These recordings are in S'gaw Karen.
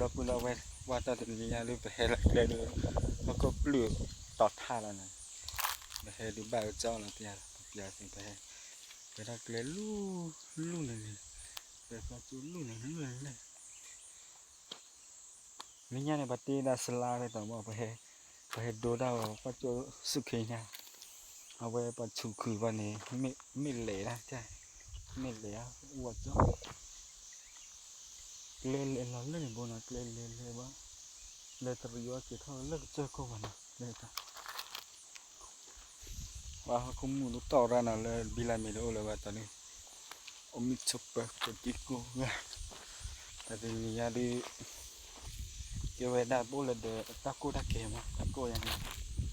ဒီပုၢ်ဒီဝဲၢ် ပှၤတၢ်တနံၤညါဒုး ပဟဲလၢကျဲဒုး ဟီၣ်ခိၣ်ပျုၢ်တီၤထါလီၤန့ၣ်, ပဟဲဒုးဘၣ်ကစီၣ်လီၤ ပျၢ်ပျၢ်သ့ၣ် ပဟဲ ပဟဲဒၣ်ကျဲလူၢ်လူၢ်န့ၣ်န့ၣ်, ပဟဲဖျါကၠိလူၢ်န့ၣ်လူၢ်န့ၣ်န့ၣ် လၢညါန့ၣ် ပှၤတ့ဒၣ်စလါဖဲတၢ်မီၢ် ပဟဲ ပဟဲဒိတၢ်ဝဲပှၤကၠိစူၢ်ခ့ညါ, အဝဲပှၤဆူးခုးဘၣ်န့ၣ် မ့ၢ်လဲၤဒၣ်, မ့ၢ်လဲၤအူအကၠိ, ကျဲလဲၤလီၤလၢန့ၣ်ဘိနီၤ ကျဲလဲၤလဲၤဘၣ်, လဲၤတရံးဝဲက့ၤထီၣ်လၢကစၢၢ်ခိၣ်ဘၣ်နီၤ လၢတၢ် ပှၤဟီၣ်ခိၣ်မုၣ်ဒိၣ်တီၢ်ရၢ်နီၤ လၢဘံလၤမ့ၢ်တအိၣ်လၢၤဘၣ်တၢ်န့ၣ်, အိၣ်မုာ်ဆိးပၢၤကိးဒံကိးဂၤ, တၢ်တနံၤညါဒုး ကဲဝဲဒၣ်ပအိၣ်လၢဒီးတၢ်ကိၢ်တၢ်ဂီၤမး တၢ်ကိၢ်ယၤန့ၣ်,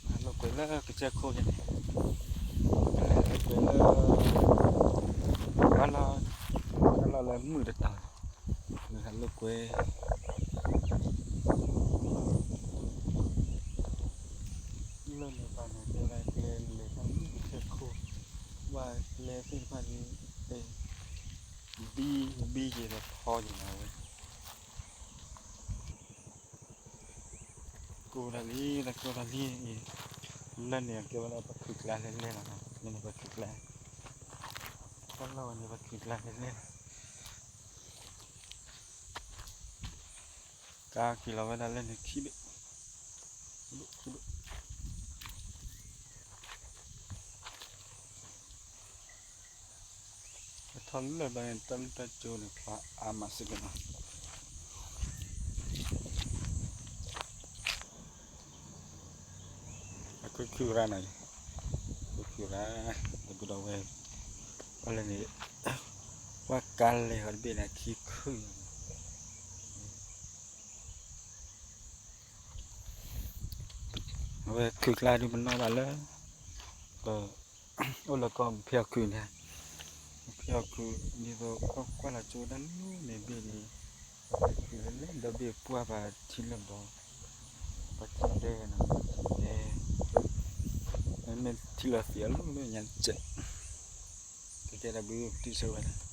ဟးလိာ်ကွဲလၢကစၢၢ်ခိၣ်ယၤန့ၣ်, ဟးလိာ်ကွဲလၢ ဘၣ်လီၤ, ဘၣ်လီၤလၢမုၢ်တတီၤ, ဟးလိာ်ကွဲ လၢန့ၣ်တၢ်န့ၣ် တဲဝဲဒၣ်ကျဲလဲၤတၢ်မုၢ်ကစၢၢ်ခိၣ်, ဝဲကျဲသ့ၣ်တဖၣ်န့ၣ် ဘံ ဘံယံၤဒီးဖီယံၤနီၤဝဲ, ကိၢ်တၢ်လံ တၢ်ကိၢ်တၢ်လံအံၤ, လၢန့ၣ်ကဲဝဲဒၣ်ပခုးကျါလဲၣ်လဲၣ်လီၤ, လၢန့ၣ်ပခုးကျါ, တၢ်လီၢ်ဝဲန့ၣ်ပခုးကျါလဲၣ်လဲၣ်လီၤ. ကါက့ၤလီၤဝဲဒၣ်လၢန့ၣ်ခံဘ့ၣ်, ခံဘ့ၣ်, ထီၣ်လၢဘၣ်န့ၣ် တၢ်လၢတၢ်ကၠိန့ၣ် ဖျါအါမးစ့ၢ်ကီးနီၤ. အခုခုရၣ်နီၤ, အခုခုရၣ်, ဒီပုၢ်ဒီဝဲၢ်, ပှၤလၢန့ၣ်, ပှၤကါလဲၤဃီတဘ့ၣ်န့ၣ် ခံခု, အဝဲခုးကျါဒုးပနီၣ်ဘၣ်လၢ, ပ, အိၣ်လၢကီၢ်ဖဲအီၣ်ခုးန့ၣ်, ဖဲအီၣ်ခုး, ဒ်သိးကီၢ်ကွၢ်လီၤကၠိဒၣ်လၢန့ၣ်ဘ့ၣ်န့ၣ်, ဖဲခုးလၢလဲၣ်ဒီဘ့ၣ်ပှၢ်ပှၤထံလၢဘီ, ပှၤထံဒဲနီၤ ပှၤထံဒဲ, မ့ၢ်ထံလီၤသံးအလီၢ်လၢညါစဲး, ကကဲဒီးဘုပတုၤဆၢဝဲ